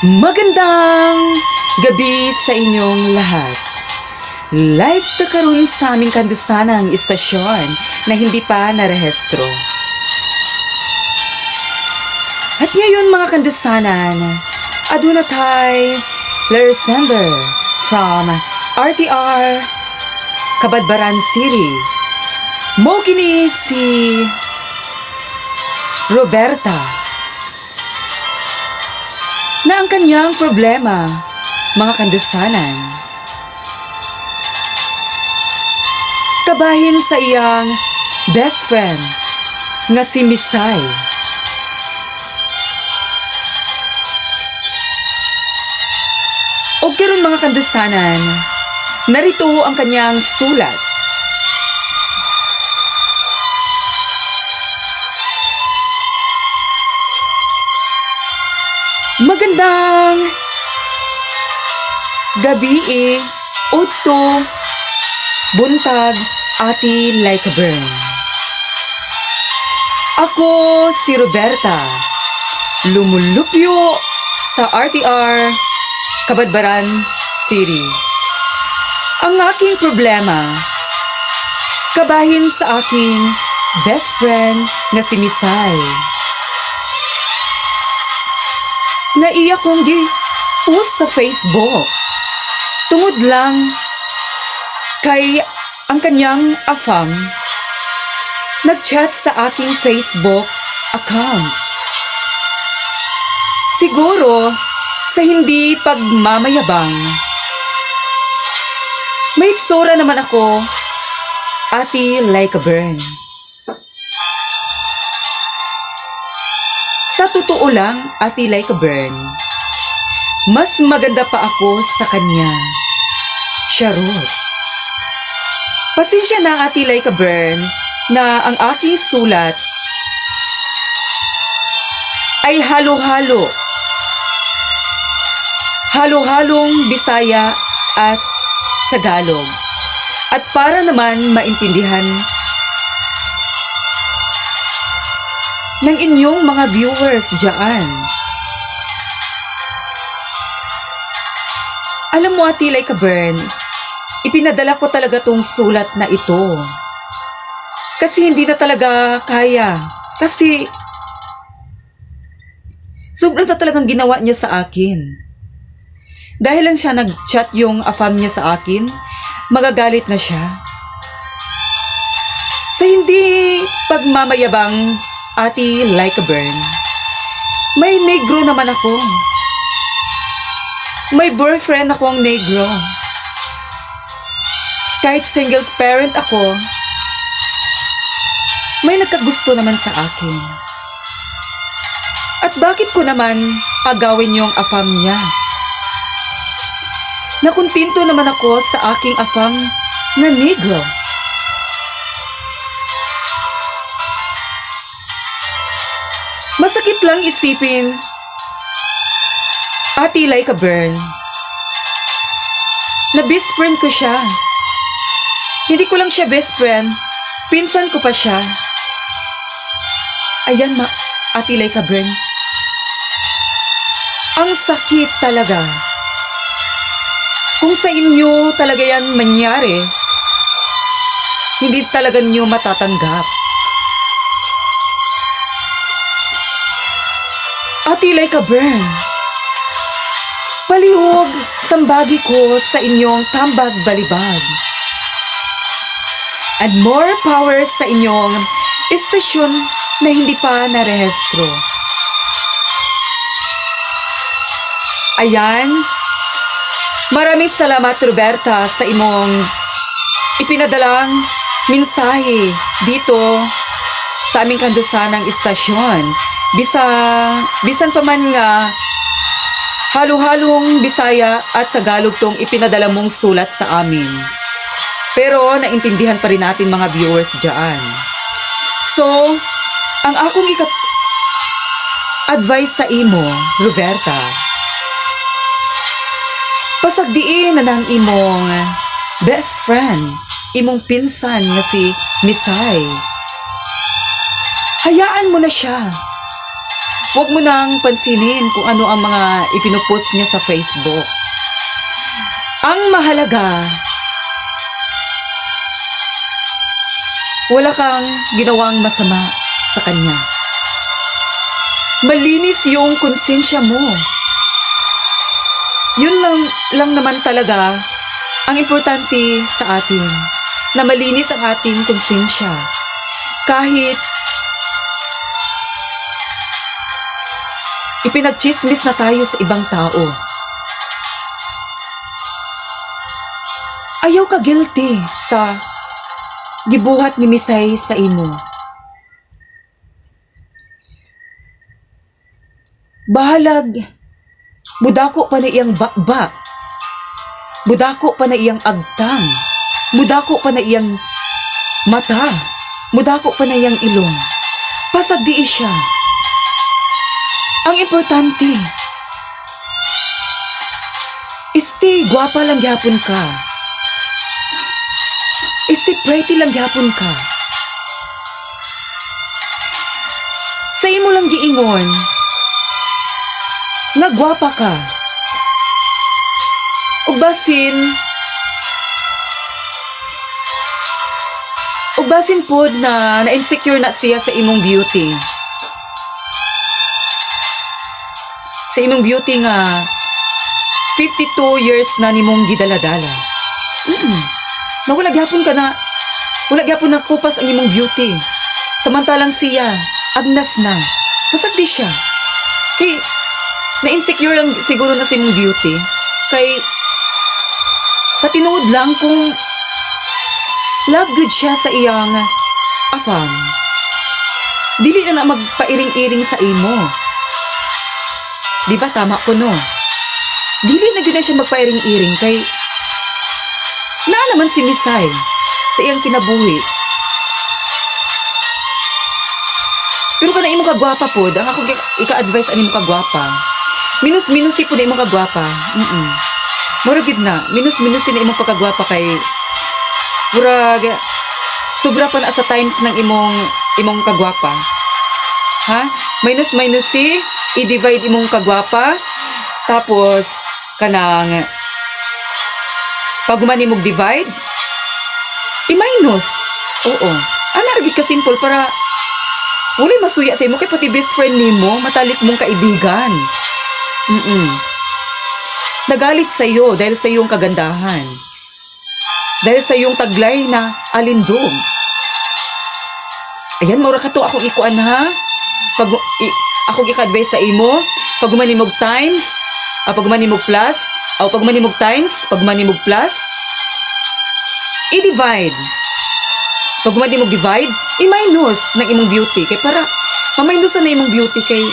Magandang gabi sa inyong lahat. Live ta karon sa aming kandusanang istasyon na hindi pa narehistro. At ngayon, mga kandusanan, aduna tay letter sender from RTR Cabadbaran City. Mao kini si Roberta na ang kanyang problema, mga kandusanan, kabahin sa iyang best friend nga si Misay. Og karon, mga kandusanan, narito ang kanyang sulat. Magandang gabi eh, udto, buntag, Ate Like a Burn. Ako si Roberta, lumulupyo sa RTR, Cabadbaran City. Ang aking problema, kabahin sa aking best friend na si Misay. Naiya kong gi post sa Facebook. Tungod lang kay ang kanyang afam nagchat sa aking Facebook account. Siguro sa hindi pagmamayabang, may itsura naman ako, Ate Like a Burn. Sa totoo lang, Ate Like a Burn, mas maganda pa ako sa kanya. Charot. Pasensya na, Ate Like a Burn, na ang aking sulat ay halo-halo. Halo-halong Bisaya at Tagalog. At para naman maintindihan ng inyong mga viewers dyan. Alam mo, Ate Like a Burn, ipinadala ko talaga tong sulat na ito. Kasi hindi na talaga kaya. Kasi sobrang na talagang ginawa niya sa akin. Dahil lang siya nag-chat yung afam niya sa akin, magagalit na siya. Sa hindi pagmamayabang, Ate Like a Burn, may negro naman ako. May boyfriend akong negro. Kahit single parent ako, may nagkagusto naman sa akin. At bakit ko naman agawin yung afam niya? Nakuntinto naman ako sa aking afam na negro. Masakit lang isipin, Ate Like a Burn, na best friend ko siya. Hindi ko lang siya best friend, pinsan ko pa siya. Ayan ma, Ate Like a Burn. Ang sakit talaga. Kung sa inyo talaga yan mangyari, hindi talaga nyo matatanggap. Ate Like a Burn, palihog tambagi ko sa inyong tambag balibag. And more power sa inyong istasyon na hindi pa narehistro. Ayan. Maraming salamat, Roberta, sa imong ipinadalang mensahe dito sa aming kandusanang istasyon. Bisan pa man nga halo-halong Bisaya at Tagalog tong ipinadala mong sulat sa amin. Pero naintindihan pa rin natin mga viewers dyan. So, ang akong advice sa imo, Roberta, pasagdiin na ng imong best friend, imong pinsan nga si Misay. Hayaan mo na siya. Huwag mo nang pansinin kung ano ang mga ipinupost niya sa Facebook. Ang mahalaga, wala kang ginawang masama sa kanya. Malinis yung konsensya mo. Yun lang naman talaga ang importante sa atin, na malinis ang ating konsensya. Kahit ipinagchismis na tayo sa ibang tao, ayaw ka guilty sa gibuhat ni Misay sa imo. Bahalag, mudako pa na iyang bakba, mudako pa na iyang agtang, mudako pa na iyang mata, mudako pa na iyang ilong. Pasagdi siya. Ang importante, isti gwapa lang gyapon ka. Isti pretty lang gyapon ka. Sa imo lang giingon nga gwapa ka. Ug basin pod na na-insecure na siya sa imong beauty. Sa imong beauty nga 52 years na nimong gidaladala. Na wala gyapon ka na, wala gyapon na kupas ang imong beauty. Samantalang siya, agnas na. Pasagdi siya. Kay na-insecure lang siguro na sa imong beauty. Kay sa tinuod lang, kung love good siya sa iyang afam, dili na na magpairing-iring sa imo. Di ba tama ko, no? Dili na gyud na siya magpairing-iring kay naa naman si Misay sa iyang kinabuhi. Pero kana imong kagwapa pod, ang ako ika-advise ani imong kagwapa, minus-minus po na imong kagwapa. Mura gid na, minus-minus na imong pagkagwapa kay murag sobra pa na sa times ng imong kagwapa. Ha? Minus minus si i-divide imong kagwapa, tapos kanang pag humani mong divide, i-minus. Oo. Ana ra gid ka simple para walay masuya sa imo kay pati best friend nimo, matalik mong kaibigan, nagalit sa iyo dahil sa iyong kagandahan. Dahil sa iyong taglay na alindog. Ayan, maura ka to akong ikuan, ha. Pag ako ika-advise sa imo, pag humani mog times, pag humani mog plus, o pag humani mog times, pag humani mog plus, i-divide. Pag humani mog divide, i-minus ng imong beauty. Kay para, ma-minus na imong beauty kay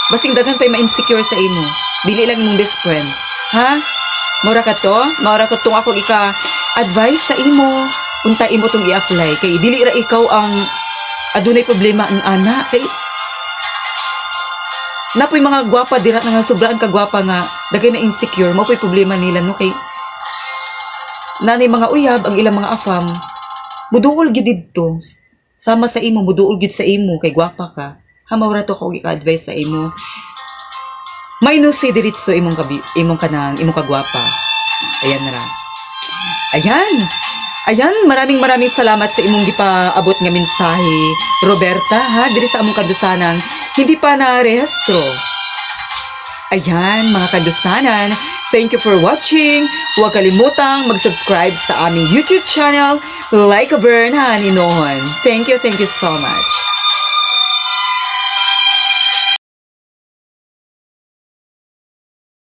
basing daghan pa'y ma-insecure sa imo. Dili lang imong best friend. Ha? Maura ka to? Maura ka tong akong ika-advise sa imo. Unta imo tong i-apply. Kay dili ra ikaw ang adunay problema ang ana. Kay napoy mga gwapa dira na nga sobrang kagwapa nga dagay na insecure, mao po'y problema nila, no, kay nanay mga uyab ang ilang mga afam, muduol gyud didto sama sa imo, muduol gyud sa imo kay gwapa ka, ha. Maura to ko ika-advise sa imo, minus si diretso imong kabi, imong kanang imong kagwapa. Ayan na lang. Ayan. Ayan, maraming maraming salamat sa imong gipaabot nga mensahe, Roberta, ha, diri sa among kadusanan, hindi pa na rehistro. Ayan, mga kadusanan, thank you for watching. Huwag kalimutang mag-subscribe sa aming YouTube channel, Like a Burn, Haninohon. Thank you so much.